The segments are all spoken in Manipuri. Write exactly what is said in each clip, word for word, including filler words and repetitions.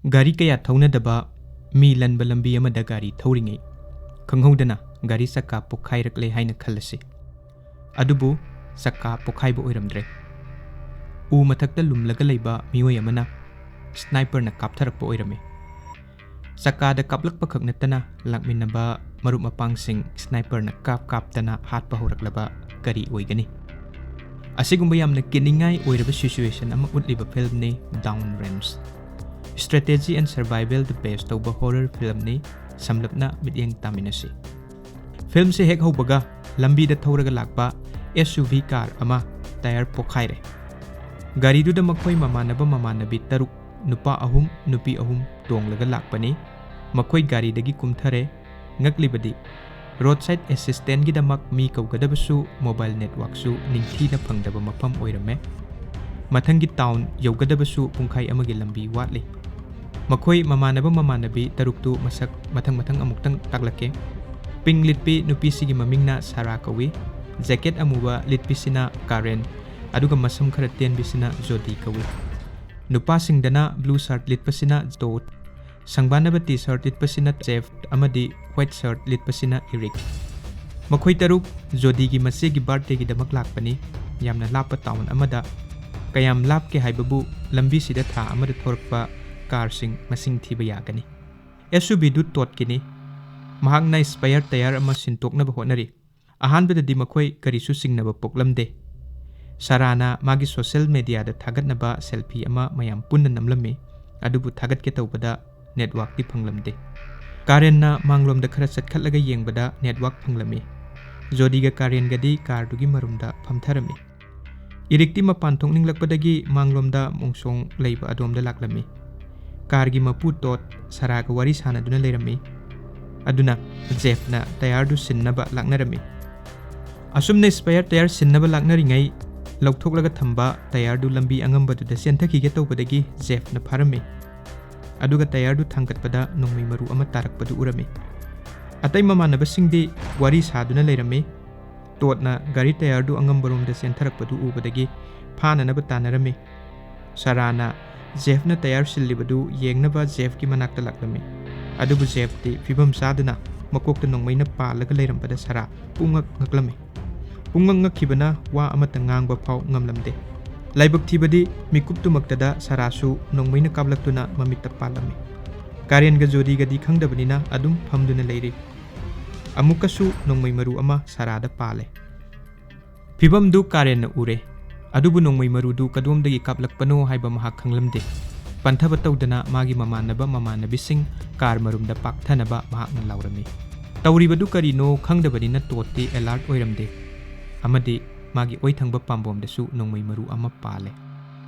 ꯒꯥꯔꯤ ꯀꯌꯥ ꯊꯧꯅꯗꯕ, ꯃꯤ ꯂꯟꯕ ꯂꯝꯕꯤ ꯑꯃꯗ ꯒꯥꯔꯤ ꯊꯧꯔꯤꯉꯩ ꯈꯪꯍꯧꯗꯅ ꯒꯥꯔꯤ ꯆꯀꯥ ꯄꯣꯛꯈꯥꯏꯔꯛꯂꯦ ꯍꯥꯏꯅ ꯈꯜꯂꯁꯤ꯫ ꯑꯗꯨꯕꯨ ꯆꯀꯥ ꯄꯣꯛꯈꯥꯏꯕ ꯑꯣꯏꯔꯝꯗ꯭ꯔꯦ꯫ ꯎ ꯃꯊꯛꯇ ꯂꯨꯝꯂꯒ ꯂꯩꯕ ꯃꯤꯑꯣꯏ ꯑꯃꯅ ꯁ꯭ꯅꯥꯏꯄꯔꯅ ꯀꯥꯞꯊꯔꯛꯄ ꯑꯣꯏꯔꯝꯃꯤ꯫ ꯆꯀꯥꯗ ꯀꯥꯞꯂꯛꯄ ꯈꯛ ꯅꯠꯇꯅ ꯂꯥꯛꯃꯤꯟꯅꯕ ꯃꯔꯨꯞ ꯃꯄꯥꯡꯁꯤꯡ ꯁ꯭ꯅꯥꯏꯄꯔꯅ ꯀꯥꯞ ꯀꯥꯞꯇꯅ ꯍꯥꯠꯄ ꯍꯧꯔꯛꯂꯕ ꯀꯔꯤ ꯑꯣꯏꯒꯅꯤ? ꯑꯁꯤꯒꯨꯝꯕ ꯌꯥꯝꯅ ꯀꯤꯅꯤꯡꯉꯥꯏ ꯑꯣꯏꯔꯕ ꯁꯤꯆꯨꯋꯦꯁꯟ ꯑꯃ ꯎꯠꯂꯤꯕ ꯐꯤꯜꯝꯅꯤ ꯗꯥꯎꯟ ꯔꯦꯝꯁ꯫ Strategy and Survival-ꯗ ꯕꯦꯁ ꯇꯧꯕ ꯍꯣꯔꯔ ꯐꯤꯜꯝꯅꯤ꯫ ꯁꯝꯂꯞꯅ ꯃꯤꯠꯌꯦꯡ ꯇꯥꯃꯤꯟꯅꯁꯤ꯫ ꯐꯤꯜꯝꯁꯦ ꯍꯦꯛ ꯍꯧꯕꯒ ꯂꯝꯕꯤꯗ ꯊꯧꯔꯒ ꯂꯥꯛꯄ ꯑꯦꯁ ꯌꯨ ꯚꯤ ꯀꯥꯔ ꯑꯃ ꯇꯥꯌꯔ ꯄꯣꯛꯈꯥꯏꯔꯦ꯫ ꯒꯥꯔꯤꯗꯨꯗ ꯃꯈꯣꯏ ꯃꯃꯥꯟꯅꯕ ꯃꯃꯥꯟꯅꯕꯤ ꯇꯔꯨꯛ, ꯅꯨꯄꯥ ꯑꯍꯨꯝ, ꯅꯨꯄꯤ ꯑꯍꯨꯝ ꯇꯣꯡꯂꯒ ꯂꯥꯛꯄꯅꯤ꯫ ꯃꯈꯣꯏ ꯒꯥꯔꯤꯗꯒꯤ ꯀꯨꯝꯊꯔꯦ꯫ ꯉꯛꯂꯤꯕꯗꯤ, ꯔꯣꯗ ꯁꯥꯏꯗ ꯑꯦꯁꯤꯁꯇꯦꯟꯒꯤꯗꯃꯛ ꯃꯤ ꯀꯧꯒꯗꯕꯁꯨ ꯃꯣꯕꯥꯏꯜ ꯅꯦꯠꯋꯥꯛꯁꯨ ꯅꯤꯡꯊꯤꯅ ꯐꯪꯗꯕ ꯃꯐꯝ ꯑꯣꯏꯔꯝꯃꯦ꯫ ꯃꯊꯪꯒꯤ ꯇꯥꯎꯟ ꯌꯧꯒꯗꯕꯁꯨ ꯄꯨꯡꯈꯥꯏ ꯑꯃꯒꯤ ꯂꯝꯕꯤ ꯋꯥꯠꯂꯤ꯫ ꯃꯈꯣꯏ ꯃꯃꯥꯟꯅꯕ ꯃꯃꯥꯟꯅꯕꯤ ꯇꯔꯨꯛꯇꯨ ꯃꯁꯛ ꯃꯊꯪ ꯃꯊꯪ ꯑꯃꯨꯛꯇꯪ ꯇꯥꯛꯂꯛꯀꯦ꯫ ꯄꯤꯡ ꯂꯤꯠꯄꯤ ꯅꯨꯄꯤꯁꯤꯒꯤ ꯃꯃꯤꯡꯅ ꯁꯥꯔꯥ ꯀꯧꯏ꯫ ꯖꯦꯀꯦꯠ ꯑꯃꯨꯕ ꯂꯤꯠꯄꯤꯁꯤꯅ ꯀꯥꯔꯦꯟ, ꯑꯗꯨꯒ ꯃꯁꯝ ꯈꯔ ꯇꯦꯟꯕꯤꯁꯤꯅ ꯖꯣꯗꯤ ꯀꯧꯏ꯫ ꯅꯨꯄꯥꯁꯤꯡꯗꯅ ꯕ꯭ꯂꯨ ꯁꯔꯠ ꯂꯤꯠꯄꯁꯤꯅ ꯇꯣꯗ, ꯁꯪꯕꯥꯟꯅꯕ ꯇꯤ ꯁꯔꯠ ꯂꯤꯠꯄꯁꯤꯅ ꯖꯦꯐ ꯑꯃꯗꯤ ꯋꯥꯏꯠ ꯁꯔꯠ ꯂꯤꯠꯄꯁꯤꯅ ꯏꯔꯤꯛ꯫ ꯃꯈꯣꯏ ꯇꯔꯨꯛ ꯖꯣꯗꯤꯒꯤ ꯃꯆꯦꯒꯤ ꯕꯥꯔꯊꯗꯦꯒꯤꯗꯃꯛ ꯂꯥꯛꯄꯅꯤ꯫ ꯌꯥꯝꯅ ꯂꯥꯞꯄ ꯇꯥꯎꯟ ꯑꯃꯗ꯫ ꯀꯌꯥꯝ ꯂꯥꯞꯀꯦ ꯍꯥꯏꯕꯕꯨ ꯂꯝꯕꯤꯁꯤꯗ ꯊꯥ ꯑꯃꯗ ꯊꯧꯔꯛꯄ ꯀꯥꯔꯁꯤꯡ ꯃꯁꯤꯡ ꯊꯤꯕ ꯌꯥꯒꯅꯤ꯫ ꯑꯦꯁ ꯌꯨ ꯚꯤꯗꯨ ꯇꯣꯗꯀꯤꯅꯤ꯫ ꯃꯍꯥꯛꯅ ꯁ꯭ꯄꯦꯌꯔ ꯇꯌꯥꯔ ꯑꯃ ꯁꯤꯟꯇꯣꯛꯅꯕ ꯍꯣꯠꯅꯔꯤ꯫ ꯑꯍꯥꯟꯕꯗꯗꯤ ꯃꯈꯣꯏ ꯀꯔꯤꯁꯨ ꯆꯤꯡꯅꯕ ꯄꯣꯛꯂꯝꯗꯦ꯫ ꯁꯥꯔꯥꯅ ꯃꯥꯒꯤ ꯁꯣꯁꯦꯜ ꯃꯦꯗꯤꯌꯥꯗ ꯊꯥꯒꯠꯅꯕ ꯁꯦꯜꯐꯤ ꯑꯃ ꯃꯌꯥꯝ ꯄꯨꯟꯅ ꯅꯝꯂꯝꯃꯤ, ꯑꯗꯨꯕꯨ ꯊꯥꯒꯠꯀꯦ ꯇꯧꯕꯗ ꯅꯦꯠꯋꯥꯛꯇꯤ ꯐꯪꯂꯝꯗꯦ꯫ ꯀꯥꯔꯦꯟꯅ ꯃꯥꯡꯂꯣꯝꯗ ꯈꯔ ꯆꯠꯈꯠꯂꯒ ꯌꯦꯡꯕꯗ ꯅꯦꯠꯋꯥꯛ ꯐꯪꯂꯝꯃꯤ꯫ ꯖꯣꯗꯤꯒ ꯀꯥꯔꯦꯟꯒꯗꯤ ꯀꯥꯔꯗꯨꯒꯤ ꯃꯔꯨꯝꯗ ꯐꯝꯊꯔꯝꯃꯤ꯫ ꯏꯔꯤꯛꯇꯤ ꯃꯄꯥꯟ ꯊꯣꯛꯅꯤꯡꯂꯛꯄꯗꯒꯤ ꯃꯥꯡꯂꯣꯝꯗ ꯃꯣꯡꯁꯣꯡ ꯂꯩꯕ ꯑꯗꯣꯝꯗ ꯂꯥꯛꯂꯝꯃꯤ꯫ ꯀꯥꯔꯒꯤ ꯃꯄꯨ ꯇꯣꯗ ꯁꯥꯔꯥꯒ ꯋꯥꯔꯤ ꯁꯥꯅꯗꯨꯅ ꯂꯩꯔꯝꯃꯤ꯫ ꯑꯗꯨꯅ ꯖꯦꯐꯅ ꯇꯌꯥꯔꯗꯨ ꯁꯤꯟꯅꯕ ꯂꯥꯛꯅꯔꯝꯃꯤ꯫ ꯑꯁꯨꯝꯅ ꯁ꯭ꯄꯦꯌꯔ ꯇꯌꯥꯔ ꯁꯤꯟꯅꯕ ꯂꯥꯛꯅꯔꯤꯉꯩ ꯂꯧꯊꯣꯛꯂꯒ ꯊꯝꯕ ꯇꯌꯥꯔꯗꯨ ꯂꯝꯕꯤ ꯑꯉꯝꯕꯗꯨꯗ ꯆꯦꯟꯊꯈꯤꯒꯦ ꯇꯧꯕꯗꯒꯤ ꯖꯦꯐꯅ ꯐꯥꯔꯝꯃꯤ꯫ ꯑꯗꯨꯒ ꯇꯌꯥꯔꯗꯨ ꯊꯥꯡꯒꯠꯄꯗ ꯅꯣꯡꯃꯩ ꯃꯔꯨ ꯑꯃ ꯇꯥꯔꯛꯄꯗꯨ ꯎꯔꯝꯃꯤ꯫ ꯑꯇꯩ ꯃꯃꯥꯟꯅꯕꯁꯤꯡꯗꯤ ꯋꯥꯔꯤ ꯁꯥꯗꯨꯅ ꯂꯩꯔꯝꯃꯤ꯫ ꯇꯣꯗꯅ ꯒꯥꯔꯤ ꯇꯌꯥꯔꯗꯨ ꯑꯉꯝꯕꯔꯣꯝꯗ ꯆꯦꯟꯊꯔꯛꯄꯗꯨ ꯎꯕꯗꯒꯤ ꯐꯥꯅꯅꯕ ꯇꯥꯟꯅꯔꯝꯃꯤ꯫ ꯁꯥꯔꯥꯅ ꯖꯦꯐꯅ ꯇꯌꯥꯔ ꯁꯤꯜꯂꯤꯕꯗꯨ ꯌꯦꯡꯅꯕ ꯖꯦꯐꯀꯤ ꯃꯅꯥꯛꯇ ꯂꯥꯛꯂꯝꯃꯤ꯫ ꯑꯗꯨꯕꯨ ꯖꯦꯐꯇꯤ ꯐꯤꯕꯝ ꯆꯥꯗꯅ ꯃꯀꯣꯛꯇ ꯅꯣꯡꯃꯩꯅ ꯄꯥꯜꯂꯒ ꯂꯩꯔꯝꯕꯗ ꯁꯥꯔꯥ ꯄꯨꯡꯉꯛ ꯉꯛꯂꯝꯃꯤ꯫ ꯄꯨꯡꯉꯛ ꯉꯛꯈꯤꯕꯅ ꯋꯥ ꯑꯃꯠꯇ ꯉꯥꯡꯕ ꯐꯥꯎ ꯉꯝꯂꯝꯗꯦ꯫ ꯂꯥꯏꯕꯛ ꯊꯤꯕꯗꯤ ꯃꯤꯀꯨꯞꯇꯨꯃꯛꯇꯗ ꯁꯥꯔꯥꯁꯨ ꯅꯣꯡꯃꯩꯅ ꯀꯥꯞꯂꯛꯇꯨꯅ ꯃꯃꯤꯠꯇ ꯄꯥꯜꯂꯝꯃꯤ꯫ ꯀꯥꯔꯦꯟꯒ ꯖꯣꯗꯤꯒꯗꯤ ꯈꯪꯗꯕꯅꯤꯅ ꯑꯗꯨꯝ ꯐꯝꯗꯨꯅ ꯂꯩꯔꯤ꯫ ꯑꯃꯨꯛꯀꯁꯨ ꯅꯣꯡꯃꯩ ꯃꯔꯨ ꯑꯃ ꯁꯥꯔꯥꯗ ꯄꯥꯜꯂꯦ꯫ ꯐꯤꯚꯝꯗꯨ ꯀꯥꯔꯦꯟꯅ ꯎꯔꯦ꯫ ꯑꯗꯨꯕꯨ ꯅꯣꯡꯃꯩ ꯃꯔꯨꯗꯨ ꯀꯗꯣꯝꯗꯒꯤ ꯀꯥꯞꯂꯛꯄꯅꯣ ꯍꯥꯏꯕ ꯃꯍꯥꯛ ꯈꯪꯂꯝꯗꯦ꯫ ꯄꯟꯊꯕ ꯇꯧꯗꯅ ꯃꯥꯒꯤ ꯃꯃꯥꯟꯅꯕ ꯃꯃꯥꯟꯅꯕꯤꯁꯤꯡ ꯀꯥꯔ ꯃꯔꯨꯝꯗ ꯄꯥꯛꯊꯅꯕ ꯃꯍꯥꯛꯅ ꯂꯥꯎꯔꯝꯃꯤ꯫ ꯇꯧꯔꯤꯕꯗꯨ ꯀꯔꯤꯅꯣ ꯈꯪꯗꯕꯅꯤꯅ ꯇꯣꯠꯇꯤ ꯑꯦꯂꯥꯔꯠ ꯑꯣꯏꯔꯝꯗꯦ꯫ ꯑꯃꯗꯤ ꯃꯥꯒꯤ ꯑꯣꯏꯊꯪꯕ ꯄꯥꯝꯕꯣꯝꯗꯁꯨ ꯅꯣꯡꯃꯩ ꯃꯔꯨ ꯑꯃ ꯄꯥꯜꯂꯦ꯫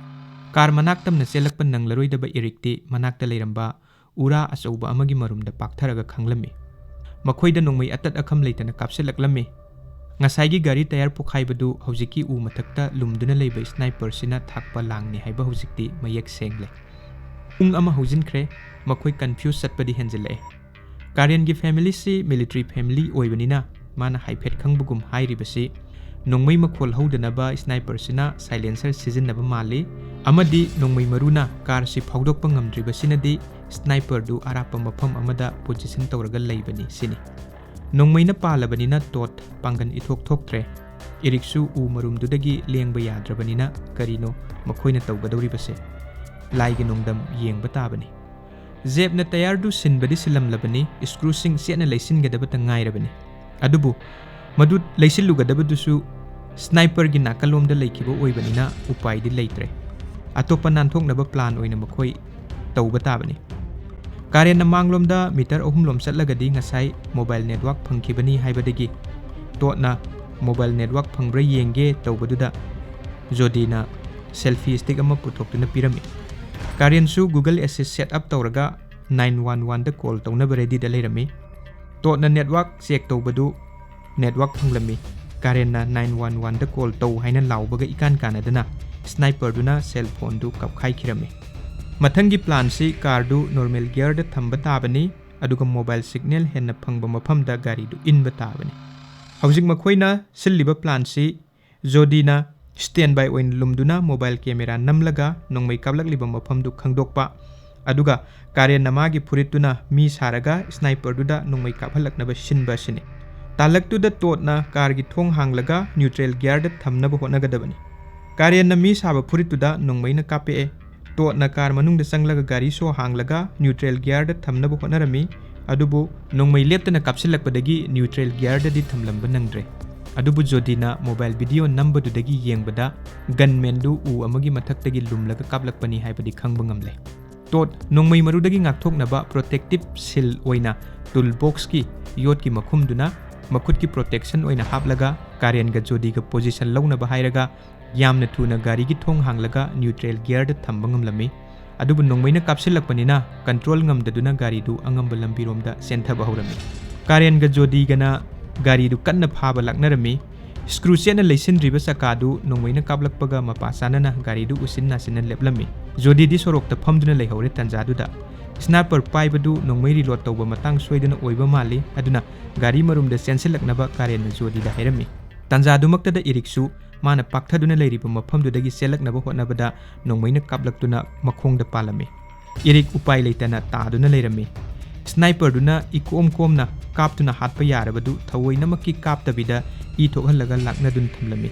ꯀꯥꯔ ꯃꯅꯥꯛ ꯇꯝꯅ ꯆꯦꯜꯂꯛꯄ ꯅꯪꯂꯔꯣꯏꯗꯕ ꯏꯔꯤꯛꯇꯤ ꯃꯅꯥꯛꯇ ꯂꯩꯔꯝꯕ ꯎꯔꯥ ꯑꯆꯧꯕ ꯑꯃꯒꯤ ꯃꯔꯨꯝꯗ ꯄꯥꯛꯊꯔꯒ ꯈꯪꯂꯝꯃꯤ꯫ ꯃꯈꯣꯏꯗ ꯅꯣꯡꯃꯩ ꯑꯇꯠ ꯑꯈꯝ ꯂꯩꯇꯅ ꯀꯥꯞꯁꯤꯜꯂꯛꯂꯝꯃꯤ꯫ ꯉꯁꯥꯏꯒꯤ ꯒꯥꯔꯤ ꯇꯌꯥꯔ ꯄꯣꯈꯥꯏꯕꯗꯨ ꯍꯧꯖꯤꯛꯀꯤ ꯎ ꯃꯊꯛꯇ ꯂꯨꯝꯗꯨꯅ ꯂꯩꯕ ꯁ꯭ꯅꯥꯏꯄꯔꯁꯤꯅ ꯊꯥꯛꯄ ꯂꯥꯡꯅꯤ ꯍꯥꯏꯕ ꯍꯧꯖꯤꯛꯇꯤ ꯃꯌꯦꯛ ꯁꯦꯡꯂꯦ꯫ ꯄꯨꯡ ꯑꯃ ꯍꯧꯖꯤꯟꯈ꯭ꯔꯦ꯫ ꯃꯈꯣꯏ ꯀꯟꯐ꯭ꯌꯨꯁ ꯆꯠꯄꯗꯤ ꯍꯦꯟꯖꯤꯜꯂꯛꯑꯦ꯫ ꯀꯥꯔꯦꯟꯒꯤ ꯐꯦꯃꯤꯂꯤꯁꯤ ꯃꯤꯂꯤꯇꯔꯤ ꯐꯦꯃꯤꯂꯤ ꯑꯣꯏꯕꯅꯤꯅ ꯃꯥꯅ ꯍꯥꯏꯐꯦꯠ ꯈꯪꯕꯒꯨꯝ ꯍꯥꯏꯔꯤꯕꯁꯤ ꯅꯣꯡꯃꯩ ꯃꯈꯣꯜ ꯍꯧꯗꯅꯕ ꯁ꯭ꯅꯥꯏꯄꯔꯁꯤꯅ ꯁꯥꯏꯂꯦꯟꯁꯔ ꯁꯤꯖꯤꯟꯅꯕ ꯃꯥꯜꯂꯤ꯫ ꯑꯃꯗꯤ ꯅꯣꯡꯃꯩ ꯃꯔꯨꯅ ꯀꯥꯔꯁꯤ ꯐꯥꯎꯗꯣꯛꯄ ꯉꯝꯗ꯭ꯔꯤꯕꯁꯤꯅꯗꯤ ꯁ꯭ꯅꯥꯏꯄꯔꯗꯨ ꯑꯔꯥꯞꯄ ꯃꯐꯝ ꯑꯃꯗ ꯄꯣꯖꯤꯁꯟ ꯇꯧꯔꯒ ꯂꯩꯕꯅꯤ ꯁꯤꯅꯤ꯫ ꯅꯣꯡꯃꯩꯅ ꯄꯥꯜꯂꯕꯅꯤꯅ ꯇꯣꯠ ꯄꯥꯡꯒꯟ ꯏꯊꯣꯛ ꯊꯣꯛꯇ꯭ꯔꯦ꯫ ꯏꯔꯤꯛꯁꯨ ꯎ ꯃꯔꯨꯝꯗꯨꯗꯒꯤ ꯂꯦꯡꯕ ꯌꯥꯗ꯭ꯔꯕꯅꯤꯅ ꯀꯔꯤꯅꯣ ꯃꯈꯣꯏꯅ ꯇꯧꯒꯗꯧꯔꯤꯕꯁꯦ? ꯂꯥꯏꯒꯤ ꯅꯣꯡꯗꯝ ꯌꯦꯡꯕ ꯇꯥꯕꯅꯤ꯫ ꯖꯦꯞꯅ ꯇꯌꯥꯔꯗꯨ ꯁꯤꯟꯕꯗꯤ ꯁꯤꯜꯂꯝꯂꯕꯅꯤ, ꯁ꯭ꯀ꯭ꯔꯨꯁꯤꯡ ꯆꯦꯠꯅ ꯂꯩꯁꯤꯟꯒꯗꯕꯇ ꯉꯥꯏꯔꯕꯅꯤ꯫ ꯑꯗꯨꯕꯨ ꯃꯗꯨ ꯂꯩꯁꯤꯜꯂꯨꯒꯗꯕꯗꯨꯁꯨ ꯁ꯭ꯅꯥꯏꯄꯔꯒꯤ ꯅꯥꯀꯜꯂꯣꯝꯗ ꯂꯩꯈꯤꯕ ꯑꯣꯏꯕꯅꯤꯅ ꯎꯄꯥꯏꯗꯤ ꯂꯩꯇ꯭ꯔꯦ꯫ ꯑꯇꯣꯞꯄ ꯅꯥꯟꯊꯣꯛꯅꯕ ꯄ꯭ꯂꯥꯟ ꯑꯣꯏꯅ ꯃꯈꯣꯏ ꯇꯧꯕ ꯇꯥꯕꯅꯤ꯫ ꯀꯥꯔꯦꯟꯅ ꯃꯥꯡꯂꯣꯝꯗ ꯃꯤꯇꯔ ꯑꯍꯨꯝꯂꯣꯝ ꯆꯠꯂꯒꯗꯤ ꯉꯁꯥꯏ ꯃꯣꯕꯥꯏꯜ ꯅꯦꯠꯋꯥꯛ ꯐꯪꯈꯤꯕꯅꯤ ꯍꯥꯏꯕꯗꯒꯤ ꯇꯣꯠꯅ ꯃꯣꯕꯥꯏꯜ ꯅꯦꯠꯋꯥꯛ ꯐꯪꯕ꯭ꯔꯥ ꯌꯦꯡꯒꯦ ꯇꯧꯕꯗꯨꯗ ꯖꯣꯗꯤꯅ ꯁꯦꯜꯐꯤ ꯁ꯭ꯇꯤꯛ ꯑꯃ ꯄꯨꯊꯣꯛꯇꯨꯅ ꯄꯤꯔꯝꯃꯤ꯫ ꯀꯥꯔꯦꯟꯁꯨ Google Assist set up ꯇꯧꯔꯒ nine one one ꯗ ꯀꯣꯜ ꯇꯧꯅꯕ ꯔꯦꯗꯤꯗ ꯂꯩꯔꯝꯃꯤ꯫ ꯇꯣꯠꯅ ꯅꯦꯠꯋꯥꯛ ꯆꯦꯛ ꯇꯧꯕꯗꯨ ꯅꯦꯠꯋꯥꯛ ꯐꯪꯂꯝꯃꯤ꯫ ꯀꯥꯔꯦꯟꯅ nine one one ꯗ ꯀꯣꯜ ꯇꯧ ꯍꯥꯏꯅ ꯂꯥꯎꯕꯒ ꯏꯀꯥꯟ ꯀꯥꯟꯅꯗꯅ ꯁ꯭ꯅꯥꯏꯄꯔꯗꯨꯅ ꯁꯦꯜ ꯐꯣꯟꯗꯨ ꯀꯥꯞꯈꯥꯏꯈꯤꯔꯝꯃꯤ꯫ ꯃꯊꯪꯒꯤ ꯄ꯭ꯂꯥꯟꯁꯤ ꯀꯥꯔꯗꯨ ꯅꯣꯔꯃꯦꯜ ꯒꯤꯌꯔꯗ ꯊꯝꯕ ꯇꯥꯕꯅꯤ, ꯑꯗꯨꯒ ꯃꯣꯕꯥꯏꯜ ꯁꯤꯒꯅꯦꯜ ꯍꯦꯟꯅ ꯐꯪꯕ ꯃꯐꯝꯗ ꯒꯥꯔꯤꯗꯨ ꯏꯟꯕ ꯇꯥꯕꯅꯤ꯫ ꯍꯧꯖꯤꯛ ꯃꯈꯣꯏꯅ ꯁꯤꯜꯂꯤꯕ ꯄ꯭ꯂꯥꯟꯁꯤ ꯖꯣꯗꯤꯅ Standby ꯑꯣꯏꯅ ꯂꯨꯝꯗꯨꯅ mobile camera ꯅꯝꯂꯒ ꯅꯣꯡꯃꯩ ꯀꯥꯞꯂꯛꯂꯤꯕ ꯃꯐꯝꯗꯨ ꯈꯪꯗꯣꯛꯄ, ꯑꯗꯨꯒ ꯀꯥꯔꯦꯟꯅ ꯃꯥꯒꯤ ꯐꯨꯔꯤꯠꯇꯨꯅ ꯃꯤ ꯁꯥꯔꯒ sniperꯗꯨꯗ ꯅꯣꯡꯃꯩ ꯀꯥꯞꯍꯜꯂꯛꯅꯕ ꯁꯤꯟꯕ ꯑꯁꯤꯅꯤ꯫ ꯇꯥꯂꯛꯇꯨꯗ ꯇꯣꯠꯅ carꯒꯤ ꯊꯣꯡ ꯍꯥꯡꯂꯒ neutral gearꯗ ꯊꯝꯅꯕ ꯍꯣꯠꯅꯒꯗꯕꯅꯤ꯫ ꯀꯥꯔꯦꯟꯅ ꯃꯤ ꯁꯥꯕ ꯐꯨꯔꯤꯠꯇꯨꯗ ꯅꯣꯡꯃꯩꯅ ꯀꯥꯞꯄꯛꯑꯦ꯫ ꯇꯣꯠꯅ car ꯃꯅꯨꯡꯗ ꯆꯪꯂꯒ ꯒꯥꯔꯤ ꯁꯣ ꯍꯥꯡꯂꯒ neutral gearꯗ ꯊꯝꯅꯕ ꯍꯣꯠꯅꯔꯝꯃꯤ꯫ ꯑꯗꯨꯕꯨ ꯅꯣꯡꯃꯩ ꯂꯦꯞꯇꯅ ꯀꯥꯞꯁꯤꯜꯂꯛꯄꯗꯒꯤ neutral gearꯗꯗꯤ ꯊꯝꯂꯝꯕ ꯅꯪꯗ꯭ꯔꯦ꯫ ꯑꯗꯨꯕꯨ ꯖꯣꯗꯤꯅ mobile video ꯅꯝꯕꯗꯨꯗꯒꯤ ꯌꯦꯡꯕꯗ gunmanꯗꯨ ꯎ ꯑꯃꯒꯤ ꯃꯊꯛꯇꯒꯤ ꯂꯨꯝꯂꯒ ꯀꯥꯞꯂꯛꯄꯅꯤ ꯍꯥꯏꯕꯗꯤ ꯈꯪꯕ ꯉꯝꯂꯦ꯫ ꯇꯣꯠ ꯅꯣꯡꯃꯩ ꯃꯔꯨꯗꯒꯤ ꯉꯥꯛꯊꯣꯛꯅꯕ protective shield ꯑꯣꯏꯅ tool boxꯀꯤ ꯌꯣꯠꯀꯤ ꯃꯈꯨꯝꯗꯨꯅ ꯃꯈꯨꯠꯀꯤ protection ꯑꯣꯏꯅ ꯍꯥꯞꯂꯒ ꯀꯥꯔꯦꯟꯒ ꯖꯣꯗꯤꯒ position ꯂꯧꯅꯕ ꯍꯥꯏꯔꯒ ꯌꯥꯝꯅ ꯊꯨꯅ ꯒꯥꯔꯤꯒꯤ ꯊꯣꯡ ꯍꯥꯡꯂꯒ neutral gearꯗ ꯊꯝꯕ ꯉꯝꯂꯝꯃꯤ꯫ ꯑꯗꯨꯕꯨ ꯅꯣꯡꯃꯩꯅ ꯀꯥꯞꯁꯤꯜꯂꯛꯄꯅꯤꯅ control ꯉꯝꯗꯗꯨꯅ ꯒꯥꯔꯤꯗꯨ ꯑꯉꯝꯕ ꯂꯝꯕꯤꯔꯣꯝꯗ ꯆꯦꯟꯊꯕ ꯍꯧꯔꯝꯃꯤ꯫ ꯀꯥꯔꯦꯟꯒ ꯖꯣꯗꯤꯒꯅ ꯒꯥꯔꯤꯗꯨ ꯀꯟꯅ ꯐꯥꯕ ꯂꯥꯛꯅꯔꯝꯃꯤ꯫ Screw ꯆꯦꯠꯅ ꯂꯩꯁꯤꯟꯗ꯭ꯔꯤꯕ ꯆꯀꯥꯗꯨ ꯅꯣꯡꯃꯩꯅ ꯀꯥꯞꯂꯛꯄꯒ ꯃꯄꯥ ꯆꯥꯅꯅ ꯒꯥꯔꯤꯗꯨ ꯎꯁꯤꯟ ꯅꯥꯁꯤꯟꯅ ꯂꯦꯞꯂꯝꯃꯤ꯫ ꯖꯣꯗꯤꯗꯤ ꯁꯣꯔꯣꯛꯇ ꯐꯝꯗꯨꯅ ꯂꯩꯍꯧꯔꯦ꯫ ꯇꯥꯟꯖꯥꯗꯨꯗ sniper ꯄꯥꯏꯕꯗꯨ ꯅꯣꯡꯃꯩ reload ꯇꯧꯕ ꯃꯇꯥꯡ ꯁꯣꯏꯗꯅ ꯑꯣꯏꯕ ꯃꯥꯜꯂꯤ꯫ ꯑꯗꯨꯅ ꯒꯥꯔꯤ ꯃꯔꯨꯝꯗ ꯆꯦꯟꯁꯤꯜꯂꯛꯅꯕ ꯀꯥꯔꯦꯟꯅ ꯖꯣꯗꯤꯗ ꯍꯥꯏꯔꯝꯃꯤ꯫ ꯇꯥꯟꯖꯥꯗꯨꯃꯛꯇꯗ ꯏꯔꯤꯛꯁꯨ ꯃꯥꯅ ꯄꯥꯛꯊꯗꯨꯅ ꯂꯩꯔꯤꯕ ꯃꯐꯝꯗꯨꯗꯒꯤ ꯆꯦꯜꯂꯛꯅꯕ ꯍꯣꯠꯅꯕꯗ ꯅꯣꯡꯃꯩꯅ ꯀꯥꯞꯂꯛꯇꯨꯅ ꯃꯈꯣꯡꯗ ꯄꯥꯜꯂꯝꯃꯤ꯫ ꯏꯔꯤꯛ ꯎꯄꯥꯏ ꯂꯩꯇꯅ ꯇꯥꯗꯨꯅ ꯂꯩꯔꯝꯃꯤ꯫ Sniperꯗꯨꯅ ꯏꯀꯣꯝ ꯀꯣꯝꯅ ꯀꯥꯞꯇꯨꯅ ꯍꯥꯠꯄ ꯌꯥꯔꯕꯗꯨ ꯊꯑꯣꯏꯅꯃꯛꯀꯤ ꯀꯥꯞꯇꯕꯤꯗ ꯏ ꯊꯣꯛꯍꯜꯂꯒ ꯂꯥꯛꯅꯗꯨꯅ ꯊꯝꯂꯝꯃꯤ꯫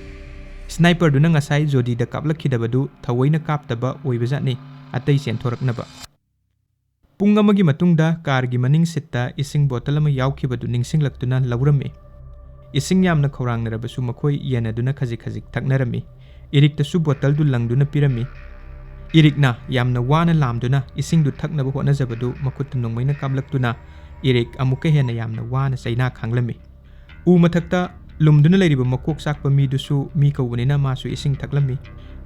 Sniperꯗꯨꯅ ꯉꯁꯥꯏ ꯖꯣꯗꯤꯗ ꯀꯥꯞꯂꯛꯈꯤꯗꯕꯗꯨ ꯊꯑꯣꯏꯅ ꯀꯥꯞꯇꯕ ꯑꯣꯏꯕꯖꯥꯠꯅꯤ, ꯑꯇꯩ ꯆꯦꯟꯊꯣꯔꯛꯅꯕ꯫ ꯄꯨꯡ ꯑꯃꯒꯤ ꯃꯇꯨꯡꯗ carꯒꯤ ꯃꯅꯤꯡ seatꯇ ꯏꯁꯤꯡ bottle ꯑꯃ ꯌꯥꯎꯈꯤꯕꯗꯨ ꯅꯤꯡꯁꯤꯡꯂꯛꯇꯨꯅ ꯂꯧꯔꯝꯃꯤ꯫ ꯏꯁꯤꯡ ꯌꯥꯝꯅ ꯈꯧꯔꯥꯡꯅꯔꯕꯁꯨ ꯃꯈꯣꯏ ꯌꯦꯟꯅꯗꯨꯅ ꯈꯖꯤꯛ ꯈꯖꯤꯛ ꯊꯛꯅꯔꯝꯃꯤ꯫ ꯏꯔꯤꯛꯇꯁꯨ bottleꯗꯨ ꯂꯪꯗꯨꯅ ꯄꯤꯔꯝꯃꯤ꯫ ꯏꯔꯤꯛꯅ ꯌꯥꯝꯅ ꯋꯥꯅ ꯂꯥꯝꯗꯨꯅ ꯏꯁꯤꯡꯗꯨ ꯊꯛꯅꯕ ꯍꯣꯠꯅꯖꯕꯗꯨ ꯃꯈꯨꯠꯇ ꯅꯣꯡꯃꯩꯅ ꯀꯥꯞꯂꯛꯇꯨꯅ ꯏꯔꯤꯛ ꯑꯃꯨꯛꯀ ꯍꯦꯟꯅ ꯌꯥꯝꯅ ꯋꯥꯅ ꯆꯩꯅꯥ ꯈꯥꯡꯂꯝꯃꯤ꯫ ꯎ ꯃꯊꯛꯇ ꯂꯨꯝꯗꯨꯅ ꯂꯩꯔꯤꯕ ꯃꯀꯣꯛ ꯆꯥꯛꯄ ꯃꯤꯗꯨꯁꯨ ꯃꯤ ꯀꯧꯕꯅꯤꯅ ꯃꯥꯁꯨ ꯏꯁꯤꯡ ꯊꯛꯂꯝꯃꯤ꯫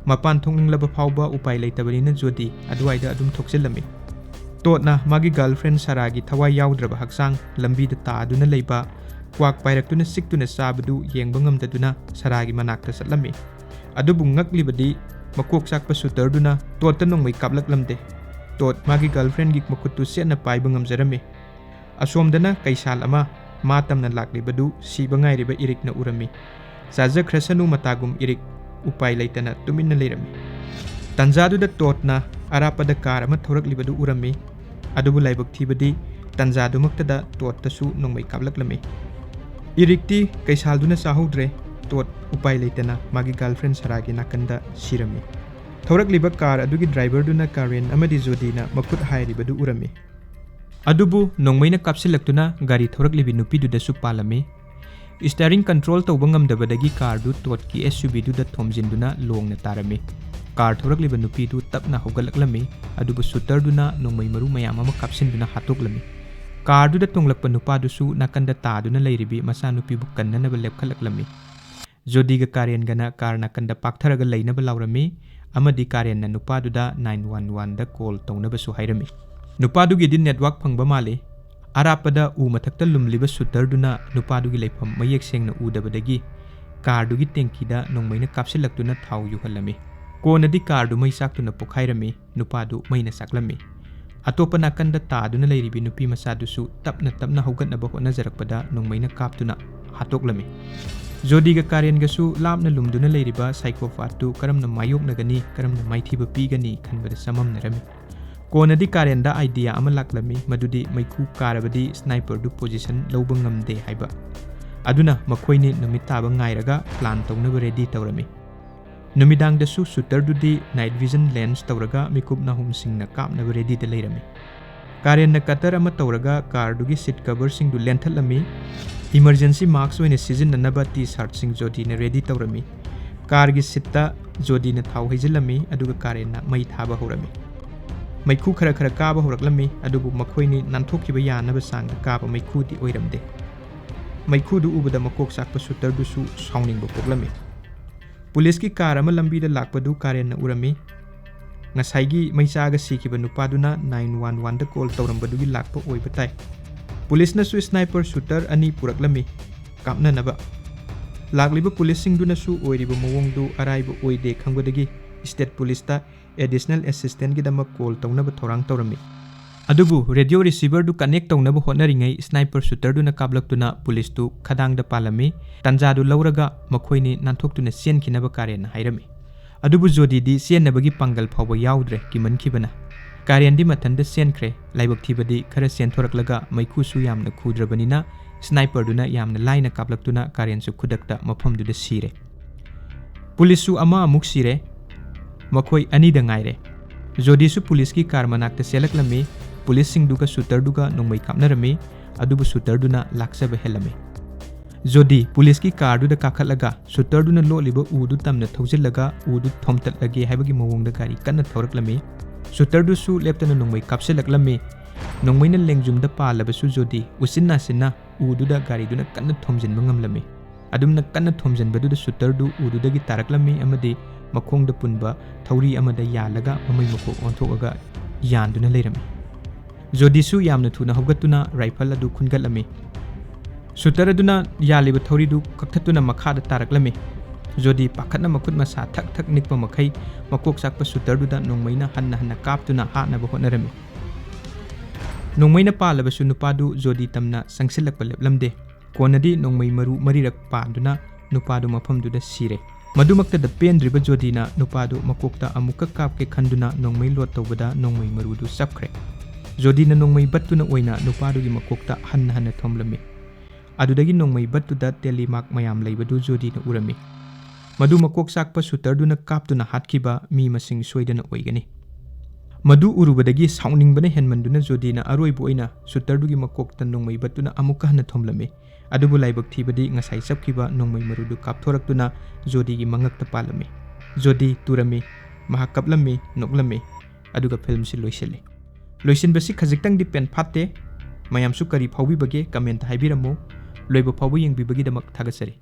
ꯃꯄꯥꯟ ꯊꯣꯛꯅꯤꯡꯂꯕ ꯐꯥꯎꯕ ꯎꯄꯥꯏ ꯂꯩꯇꯕꯅꯤꯅ ꯖꯣꯗꯤ ꯑꯗꯨꯋꯥꯏꯗ ꯑꯗꯨꯝ ꯊꯣꯛꯆꯤꯜꯂꯝꯃꯤ꯫ ꯇꯣꯠꯅ ꯃꯥꯒꯤ girlfriend ꯁꯥꯔꯥꯒꯤ ꯊꯋꯥꯏ ꯌꯥꯎꯗ꯭ꯔꯕ ꯍꯛꯆꯥꯡ ꯂꯝꯕꯤꯗ ꯇꯥꯗꯨꯅ ꯂꯩꯕ, ꯀ꯭ꯋꯥꯛ ꯄꯥꯏꯔꯛꯇꯨꯅ ꯆꯤꯛꯇꯨꯅ ꯆꯥꯕꯗꯨ ꯌꯦꯡꯕ ꯉꯝꯗꯗꯨꯅ ꯁꯥꯔꯥꯒꯤ ꯃꯅꯥꯛꯇ ꯆꯠꯂꯝꯃꯤ꯫ ꯑꯗꯨꯕꯨ ꯉꯛꯂꯤꯕꯗꯤ ꯃꯀꯣꯛ ꯆꯥꯛꯄ shooterꯗꯨꯅ ꯇꯣꯠꯇ ꯅꯣꯡꯃꯩ ꯀꯥꯞꯂꯛꯂꯝꯗꯦ꯫ ꯇꯣꯠ ꯃꯥꯒꯤ girlfriendꯒꯤ ꯃꯈꯨꯠꯇꯨ ꯆꯦꯠꯅ ꯄꯥꯏꯕ ꯉꯝꯖꯔꯝꯃꯤ꯫ ꯑꯁꯣꯝꯗꯅ ꯀꯩꯁꯥꯜ ꯑꯃ ꯃꯥ ꯇꯝꯅ ꯂꯥꯛꯂꯤꯕꯗꯨ ꯁꯤꯕ ꯉꯥꯏꯔꯤꯕ ꯏꯔꯤꯛꯅ ꯎꯔꯝꯃꯤ꯫ ꯆꯥꯖꯈ꯭ꯔꯁꯅꯨ ꯃꯇꯥꯒꯨꯝ ꯏꯔꯤꯛ, ꯎꯄꯥꯏ ꯂꯩꯇꯅ ꯇꯨꯃꯤꯟꯅ ꯂꯩꯔꯝꯃꯤ꯫ ꯇꯟꯖꯥꯗꯨꯗ ꯇꯣꯠꯅ ꯑꯔꯥꯞꯄꯗ ꯀꯥꯔ ꯑꯃ ꯊꯧꯔꯛꯂꯤꯕꯗꯨ ꯎꯔꯝꯃꯤ꯫ ꯑꯗꯨꯕꯨ ꯂꯥꯏꯕꯛ ꯊꯤꯕꯗꯤ ꯇꯟꯖꯥꯗꯨꯃꯛꯇꯗ ꯇꯣꯠꯇꯁꯨ ꯅꯣꯡꯃꯩ ꯀꯥꯞꯂꯛꯂꯝꯃꯤ꯫ ꯏꯔꯤꯛꯇꯤ ꯀꯩꯁꯥꯜꯗꯨꯅ ꯆꯥꯍꯧꯗ꯭ꯔꯦ꯫ ꯇꯣꯠ ꯎꯄꯥꯏ ꯂꯩꯇꯅ ꯃꯥꯒꯤ ꯒꯥꯔꯜꯐ꯭ꯔꯦꯟ ꯁꯔꯥꯒꯤ ꯅꯥꯀꯟꯗ ꯁꯤꯔꯝꯃꯤ꯫ ꯊꯧꯔꯛꯂꯤꯕ ꯀꯥꯔ ꯑꯗꯨꯒꯤ ꯗ꯭ꯔꯥꯏꯚꯔꯗꯨꯅ ꯀꯥꯔꯦꯟ ꯑꯃꯗꯤ ꯖꯣꯗꯤꯅ ꯃꯈꯨꯠ ꯍꯥꯏꯔꯤꯕꯗꯨ ꯎꯔꯝꯃꯤ꯫ ꯑꯗꯨꯕꯨ ꯅꯣꯡꯃꯩꯅ ꯀꯥꯞꯁꯤꯜꯂꯛꯇꯨꯅ ꯒꯥꯔꯤ ꯊꯧꯔꯛꯂꯤꯕꯤ ꯅꯨꯄꯤꯗꯨꯗꯁꯨ ꯄꯥꯜꯂꯝꯃꯤ꯫ ꯏꯁꯇꯤꯌꯥꯔꯤꯡ ꯀꯟꯇ꯭ꯔꯣꯜ ꯇꯧꯕ ꯉꯝꯗꯕꯗꯒꯤ ꯀꯥꯔꯗꯨ ꯇꯣꯠꯀꯤ ꯑꯦꯁ ꯌꯨ ꯚꯤꯗꯨꯗ ꯊꯣꯝꯖꯤꯟꯗꯨꯅ ꯂꯣꯡꯅ ꯇꯥꯔꯝꯃꯤ꯫ ꯀꯥꯔ ꯊꯧꯔꯛꯂꯤꯕ ꯅꯨꯄꯤꯗꯨ ꯇꯞꯅ ꯍꯧꯒꯠꯂꯛꯂꯝꯃꯤ, ꯑꯗꯨꯕꯨ ꯁꯨꯇꯔꯗꯨꯅ ꯅꯣꯡꯃꯩ ꯃꯔꯨ ꯃꯌꯥꯝ ꯑꯃ ꯀꯥꯞꯁꯤꯟꯗꯨꯅ ꯍꯥꯠꯇꯣꯛꯂꯝꯃꯤ꯫ ꯀꯥꯔꯗꯨꯗ ꯇꯣꯡꯂꯛꯄ ꯅꯨꯄꯥꯗꯨꯁꯨ ꯅꯥꯀꯟꯗ ꯇꯥꯗꯨꯅ ꯂꯩꯔꯤꯕꯤ ꯃꯆꯥꯅꯨꯄꯤꯕꯨ ꯀꯟꯅꯅꯕ ꯂꯦꯞꯈꯠꯂꯛꯂꯝꯃꯤ꯫ ꯖꯣꯗꯤꯒ ꯀꯥꯔꯦꯟꯒꯅ ꯀꯥꯔ ꯅꯥꯀꯟꯗ ꯄꯥꯛꯊꯔꯒ ꯂꯩꯅꯕ ꯂꯥꯎꯔꯝꯃꯤ, ꯑꯃꯗꯤ ꯀꯥꯔꯦꯟꯅ ꯅꯨꯄꯥꯗꯨꯗ ꯅꯥꯏꯟ ꯋꯥꯟ ꯋꯥꯟꯗ ꯀꯣꯜ ꯇꯧꯅꯕꯁꯨ ꯍꯥꯏꯔꯝꯃꯤ꯫ ꯅꯨꯄꯥꯗꯨꯒꯤꯗꯤ ꯅꯦꯠꯋꯥꯛ ꯐꯪꯕ ꯃꯥꯜꯂꯤ꯫ ꯑꯔꯥꯞꯄꯗ ꯎ ꯃꯊꯛꯇ ꯂꯨꯝꯂꯤꯕ ꯁꯨꯇꯔꯗꯨꯅ ꯅꯨꯄꯥꯗꯨꯒꯤ ꯂꯩꯐꯝ ꯃꯌꯦꯛ ꯁꯦꯡꯅ ꯎꯗꯕꯗꯒꯤ ꯀꯥꯔꯗꯨꯒꯤ ꯇꯦꯡꯀꯤꯗ ꯅꯣꯡꯃꯩꯅ ꯀꯥꯞꯁꯤꯜꯂꯛꯇꯨꯅ ꯊꯥꯎ ꯌꯨꯍꯜꯂꯝꯃꯤ꯫ ꯀꯣꯟꯅꯗꯤ ꯀꯥꯔꯗꯨ ꯃꯩ ꯆꯥꯛꯇꯨꯅ ꯄꯣꯈꯥꯏꯔꯝꯃꯤ꯫ ꯅꯨꯄꯥꯗꯨ ꯃꯩꯅ ꯆꯥꯛꯂꯝꯃꯤ꯫ ꯑꯇꯣꯞꯄ ꯅꯥꯀꯟꯗ ꯇꯥꯗꯨꯅ ꯂꯩꯔꯤꯕꯤ ꯅꯨꯄꯤ ꯃꯆꯥꯗꯨꯁꯨ ꯇꯞꯅ ꯇꯞꯅ ꯍꯧꯒꯠꯅꯕ ꯍꯣꯠꯅꯖꯔꯛꯄꯗ ꯅꯣꯡꯃꯩꯅ ꯀꯥꯞꯇꯨꯅ ꯍꯥꯠꯇꯣꯛꯂꯝꯃꯤ꯫ ꯖꯣꯗꯤꯒ ꯀꯥꯔꯦꯟꯒꯁꯨ ꯂꯥꯞꯅ ꯂꯨꯝꯗꯨꯅ ꯂꯩꯔꯤꯕ psychopath ꯇꯨ ꯀꯔꯝꯅ ꯃꯥꯌꯣꯛꯅꯒꯅꯤ, ꯀꯔꯝꯅ ꯃꯥꯏꯊꯤꯕ ꯄꯤꯒꯅꯤ ꯈꯟꯕꯗ ꯆꯃꯝꯅꯔꯝꯃꯤ꯫ ꯀꯣꯟꯅꯗꯤ ꯀꯥꯔꯦꯟꯗ idea ꯑꯃ ꯂꯥꯛꯂꯝꯃꯤ, ꯃꯗꯨꯗꯤ ꯃꯩꯈꯨ ꯀꯥꯔꯕꯗꯤ sniper ꯗꯨ position ꯂꯧꯕ ꯉꯝꯗꯦ ꯍꯥꯏꯕ꯫ ꯑꯗꯨꯅ ꯃꯈꯣꯏꯅꯤ ꯅꯨꯃꯤꯠ ꯇꯥꯕ ꯉꯥꯏꯔꯒ plan ꯇꯧꯅꯕ ready ꯇꯧꯔꯝꯃꯤ꯫ ꯅꯨꯃꯤꯗꯥꯡꯗꯁꯨ ꯁꯨꯇꯔꯗꯨꯗꯤ night vision lens ꯇꯧꯔꯒ ꯃꯤꯀꯨꯞ ꯅꯥꯍꯨꯝꯁꯤꯡꯅ ꯀꯥꯞꯅꯕ ready ꯗ ꯂꯩꯔꯝꯃꯤ꯫ ꯀꯥꯔꯦꯟꯅ cutter ꯑꯃ ꯇꯧꯔꯒ ꯀꯥꯔꯗꯨꯒꯤ seat cover ꯁꯤꯡꯗꯨ ꯂꯦꯟꯊꯠꯂꯝꯃꯤ꯫ Emergency mask ꯑꯣꯏꯅ ꯁꯤꯖꯤꯟꯅꯅꯕ T-shirt ꯁꯤꯡ ꯖꯣꯗꯤꯅ ready ꯇꯧꯔꯝꯃꯤ꯫ ꯀꯥꯔꯒꯤ seat ꯇ ꯖꯣꯗꯤꯅ ꯊꯥꯎ ꯍꯩꯖꯤꯜꯂꯝꯃꯤ, ꯑꯗꯨꯒ ꯀꯥꯔꯦꯟꯅ ꯃꯩ ꯊꯥꯕ ꯍꯧꯔꯝꯃꯤ꯫ ꯃꯩꯈꯨ ꯈꯔ ꯈꯔ ꯀꯥꯕ ꯍꯧꯔꯛꯂꯝꯃꯤ, ꯑꯗꯨꯕꯨ ꯃꯈꯣꯏꯅꯤ ꯅꯥꯟꯊꯣꯛꯈꯤꯕ ꯌꯥꯅꯕ ꯆꯥꯡꯗ ꯀꯥꯕ ꯃꯩꯈꯨꯗꯤ ꯑꯣꯏꯔꯝꯗꯦ꯫ ꯃꯩꯈꯨꯗꯨ ꯎꯕꯗ ꯃꯀꯣꯛ ꯆꯥꯛꯄ ꯁꯨꯇꯔꯗꯨꯁꯨ ꯁꯥꯎꯅꯤꯡꯕ ꯄꯣꯛꯂꯝꯃꯤ꯫ ꯄꯨꯂꯤꯁꯀꯤ ꯀꯥꯔ ꯑꯃ ꯂꯝꯕꯤꯗ ꯂꯥꯛꯄꯗꯨ ꯀꯥꯔꯦꯟꯅ ꯎꯔꯝꯃꯤ꯫ ꯉꯁꯥꯏꯒꯤ ꯃꯩ ꯆꯥꯛꯑꯒ ꯁꯤꯈꯤꯕ ꯅꯨꯄꯥꯗꯨꯅ nine one one ꯗ call ꯇꯧꯔꯝꯕꯗꯨꯒꯤ ꯂꯥꯛꯄ ꯑꯣꯏꯕ ꯇꯥꯏ꯫ ꯄꯨꯂꯤꯁꯅꯁꯨ sniper shooter ꯑꯅꯤ ꯄꯨꯔꯛꯂꯝꯃꯤ ꯀꯥꯞꯅꯅꯕ꯫ ꯂꯥꯛꯂꯤꯕ ꯄꯨꯂꯤꯁꯁꯤꯡꯗꯨꯅꯁꯨ ꯑꯣꯏꯔꯤꯕ ꯃꯑꯣꯡꯗꯨ ꯑꯔꯥꯏꯕ ꯑꯣꯏꯗꯦ ꯈꯪꯕꯗꯒꯤ state ꯄꯨꯂꯤꯁꯇ additional assistance ꯒꯤꯗꯃꯛ call ꯇꯧꯅꯕ ꯊꯧꯔꯥꯡ ꯇꯧꯔꯝꯃꯤ꯫ ꯑꯗꯨꯕꯨ ꯔꯦꯗꯤꯑꯣ ꯔꯤꯁꯤꯚꯔꯗꯨ ꯀꯅꯦꯛ ꯇꯧꯅꯕ ꯍꯣꯠꯅꯔꯤꯉꯩ ꯁ꯭ꯅꯥꯏꯄꯔ ꯁꯨꯇꯔꯗꯨꯅ ꯀꯥꯞꯂꯛꯇꯨꯅ ꯄꯨꯂꯤꯁꯇꯨ ꯈꯗꯥꯡꯗ ꯄꯥꯜꯂꯝꯃꯤ꯫ ꯇꯥꯟꯖꯥꯗꯨ ꯂꯧꯔꯒ ꯃꯈꯣꯏꯅꯤ ꯅꯥꯟꯊꯣꯛꯇꯨꯅ ꯆꯦꯟꯈꯤꯅꯕ ꯀꯥꯔꯦꯟꯅ ꯍꯥꯏꯔꯝꯃꯤ꯫ ꯑꯗꯨꯕꯨ ꯖꯣꯗꯤꯗꯤ ꯆꯦꯟꯅꯕꯒꯤ ꯄꯥꯡꯒꯜ ꯐꯥꯎꯕ ꯌꯥꯎꯗ꯭ꯔꯦ, ꯀꯤꯃꯟꯈꯤꯕꯅ꯫ ꯀꯥꯔꯦꯟꯗꯤ ꯃꯊꯟꯇ ꯆꯦꯟꯈ꯭ꯔꯦ꯫ ꯂꯥꯏꯕꯛ ꯊꯤꯕꯗꯤ ꯈꯔ ꯆꯦꯟꯊꯣꯔꯛꯂꯒ ꯃꯩꯈꯨꯁꯨ ꯌꯥꯝꯅ ꯈꯨꯗ꯭ꯔꯕꯅꯤꯅ ꯁ꯭ꯅꯥꯏꯄꯔꯗꯨꯅ ꯌꯥꯝꯅ ꯂꯥꯏꯅ ꯀꯥꯞꯂꯛꯇꯨꯅ ꯀꯥꯔꯦꯟꯁꯨ ꯈꯨꯗꯛꯇ ꯃꯐꯝꯗꯨꯗ ꯁꯤꯔꯦ꯫ ꯄꯨꯂꯤꯁꯁꯨ ꯑꯃ ꯑꯃꯨꯛ ꯁꯤꯔꯦ꯫ ꯃꯈꯣꯏ ꯑꯅꯤꯗ ꯉꯥꯏꯔꯦ꯫ ꯖꯣꯗꯤꯁꯨ ꯄꯨꯂꯤꯁꯀꯤ ꯀꯥꯔ ꯃꯅꯥꯛꯇ ꯆꯦꯜꯂꯛꯂꯝꯃꯤ꯫ ꯄꯨꯂꯤꯁꯁꯤꯡꯗꯨꯒ ꯁꯨꯇꯔꯗꯨꯒ ꯅꯣꯡꯃꯩ ꯀꯥꯞꯅꯔꯝꯃꯤ꯫ ꯑꯗꯨꯕꯨ ꯁꯨꯇꯔꯗꯨꯅ ꯂꯥꯛꯆꯕ ꯍꯦꯜꯂꯝꯃꯤ꯫ ꯖꯣꯗꯤ ꯄꯨꯂꯤꯁꯀꯤ ꯀꯥꯔꯗꯨꯗ ꯀꯥꯈꯠꯂꯒ ꯁꯨꯇꯔꯗꯨꯅ ꯂꯣꯠꯂꯤꯕ ꯎꯗꯨ ꯇꯝꯅ ꯊꯧꯖꯤꯜꯂꯒ ꯎꯗꯨ ꯊꯣꯝꯇꯠꯂꯒꯦ ꯍꯥꯏꯕꯒꯤ ꯃꯑꯣꯡꯗ ꯒꯥꯔꯤ ꯀꯟꯅ ꯊꯧꯔꯛꯂꯝꯃꯤ꯫ ꯁꯨꯇꯔꯗꯨꯁꯨ ꯂꯦꯞꯇꯅ ꯅꯣꯡꯃꯩ ꯀꯥꯞꯁꯤꯜꯂꯛꯂꯝꯃꯤ꯫ ꯅꯣꯡꯃꯩꯅ ꯂꯦꯡꯖꯨꯝꯗ ꯄꯥꯜꯂꯕꯁꯨ ꯖꯣꯗꯤ ꯎꯆꯤꯟ ꯅꯥꯆꯤꯟꯅ ꯎꯗꯨꯗ ꯒꯥꯔꯤꯗꯨꯅ ꯀꯟꯅ ꯊꯣꯝꯖꯤꯟꯕ ꯉꯝꯂꯝꯃꯤ꯫ ꯑꯗꯨꯝꯅ ꯀꯟꯅ ꯊꯣꯝꯖꯤꯟꯕꯗꯨꯗ ꯁꯨꯇꯔꯗꯨ ꯎꯗꯨꯗꯒꯤ ꯇꯥꯔꯛꯂꯝꯃꯤ ꯑꯃꯗꯤ ꯃꯈꯣꯡꯗ ꯄꯨꯟꯕ ꯊꯧꯔꯤ ꯑꯃꯗ ꯌꯥꯜꯂꯒ ꯃꯃꯩ ꯃꯀꯣꯛ ꯑꯣꯟꯊꯣꯛꯑꯒ ꯌꯥꯟꯗꯨꯅ ꯂꯩꯔꯝꯃꯤ꯫ ꯖꯣꯗꯤꯁꯨ ꯌꯥꯝꯅ ꯊꯨꯅ ꯍꯧꯒꯠꯇꯨꯅ ꯔꯥꯏꯐꯜ ꯑꯗꯨ ꯈꯨꯟꯒꯠꯂꯝꯃꯤ꯫ ꯁꯨꯇꯔ ꯑꯗꯨꯅ ꯌꯥꯜꯂꯤꯕ ꯊꯧꯔꯤꯗꯨ ꯀꯛꯊꯠꯇꯨꯅ ꯃꯈꯥꯗ ꯇꯥꯔꯛꯂꯝꯃꯤ꯫ ꯖꯣꯗꯤ ꯄꯥꯈꯠꯅ ꯃꯈꯨꯠ ꯃꯁꯥ ꯊꯛ ꯊꯛ ꯅꯤꯛꯄ ꯃꯈꯩ ꯃꯀꯣꯛ ꯆꯥꯛꯄ ꯁꯨꯇꯔꯗꯨꯗ ꯅꯣꯡꯃꯩꯅ ꯍꯟꯅ ꯍꯟꯅ ꯀꯥꯞꯇꯨꯅ ꯍꯥꯠꯅꯕ ꯍꯣꯠꯅꯔꯝꯃꯤ꯫ ꯅꯣꯡꯃꯩꯅ ꯄꯥꯜꯂꯕꯁꯨ ꯅꯨꯄꯥꯗꯨ ꯖꯣꯗꯤ ꯇꯝꯅ ꯆꯪꯁꯤꯜꯂꯛꯄ ꯂꯦꯞꯂꯝꯗꯦ꯫ ꯀꯣꯟꯅꯗꯤ ꯅꯣꯡꯃꯩ ꯃꯔꯨ ꯃꯔꯤꯔꯛ ꯄꯥꯟꯗꯨꯅ ꯅꯨꯄꯥꯗꯨ ꯃꯐꯝꯗꯨꯗ ꯁꯤꯔꯦ꯫ ꯃꯗꯨꯃꯛꯇꯗ ꯄꯦꯟꯗ꯭ꯔꯤꯕ ꯖꯣꯗꯤꯅ ꯅꯨꯄꯥꯗꯨ ꯃꯀꯣꯛꯇ ꯑꯃꯨꯛꯀ ꯀꯥꯞꯀꯦ ꯈꯟꯗꯨꯅ ꯅꯣꯡꯃꯩ ꯂꯣꯗ ꯇꯧꯕꯗ ꯅꯣꯡꯃꯩ ꯃꯔꯨꯗꯨ ꯆꯞꯈ꯭ꯔꯦ꯫ ꯖꯣꯗꯤꯅ ꯅꯣꯡꯃꯩ ꯕꯠꯇꯨꯅ ꯑꯣꯏꯅ ꯅꯨꯄꯥꯗꯨꯒꯤ ꯃꯀꯣꯛꯇ ꯍꯟꯅ ꯍꯟꯅ ꯊꯣꯝꯂꯝꯃꯤ꯫ ꯑꯗꯨꯗꯒꯤ ꯅꯣꯡꯃꯩ ꯕꯠꯇꯨꯗ ꯇꯦꯂꯤꯃꯥꯔꯛ ꯃꯌꯥꯝ ꯂꯩꯕꯗꯨ ꯖꯣꯗꯤꯅ ꯎꯔꯝꯃꯤ꯫ ꯃꯗꯨ ꯃꯀꯣꯛ ꯆꯥꯛꯄ ꯁꯨꯇꯔꯗꯨꯅ ꯀꯥꯞꯇꯨꯅ ꯍꯥꯠꯈꯤꯕ ꯃꯤ ꯃꯁꯤꯡ ꯁꯣꯏꯗꯅ ꯑꯣꯏꯒꯅꯤ꯫ ꯃꯗꯨ ꯎꯔꯨꯕꯗꯒꯤ ꯁꯥꯎꯅꯤꯡꯕꯅ ꯍꯦꯟꯃꯟꯗꯨꯅ ꯖꯣꯗꯤꯅ ꯑꯔꯣꯏꯕ ꯑꯣꯏꯅ ꯁꯨꯇꯔꯗꯨꯒꯤ ꯃꯀꯣꯛꯇ ꯅꯣꯡꯃꯩ ꯕꯠꯇꯨꯅ ꯑꯃꯨꯛꯀ ꯍꯟꯅ ꯊꯣꯝꯂꯝꯃꯤ꯫ ꯑꯗꯨꯕꯨ ꯂꯥꯏꯕꯛ ꯊꯤꯕꯗꯤ ꯉꯁꯥꯏ ꯆꯞꯈꯤꯕ ꯅꯣꯡꯃꯩ ꯃꯔꯨꯗꯨ ꯀꯥꯞꯊꯣꯔꯛꯇꯨꯅ ꯖꯣꯗꯤꯒꯤ ꯃꯉꯛꯇ ꯄꯥꯜꯂꯝꯃꯤ꯫ ꯖꯣꯗꯤ ꯇꯨꯔꯝꯃꯤ, ꯃꯍꯥꯛ ꯀꯞꯂꯝꯃꯤ, ꯅꯣꯛꯂꯝꯃꯤ, ꯑꯗꯨꯒ ꯐꯤꯂꯝꯁꯤ ꯂꯣꯏꯁꯤꯜꯂꯤ꯫ ꯂꯣꯏꯁꯤꯟꯕꯁꯤ ꯈꯖꯤꯛꯇꯪꯗꯤ ꯄꯦꯟ ꯐꯥꯠꯇꯦ꯫ ꯃꯌꯥꯝꯁꯨ ꯀꯔꯤ ꯐꯥꯎꯕꯤꯕꯒꯦ ꯀꯃꯦꯟꯇ ꯍꯥꯏꯕꯤꯔꯝꯃꯨ꯫ ꯂꯣꯏꯕ ꯐꯥꯎꯕ ꯌꯦꯡꯕꯤꯕꯒꯤꯗꯃꯛ ꯊꯥꯒꯠꯆꯔꯤ꯫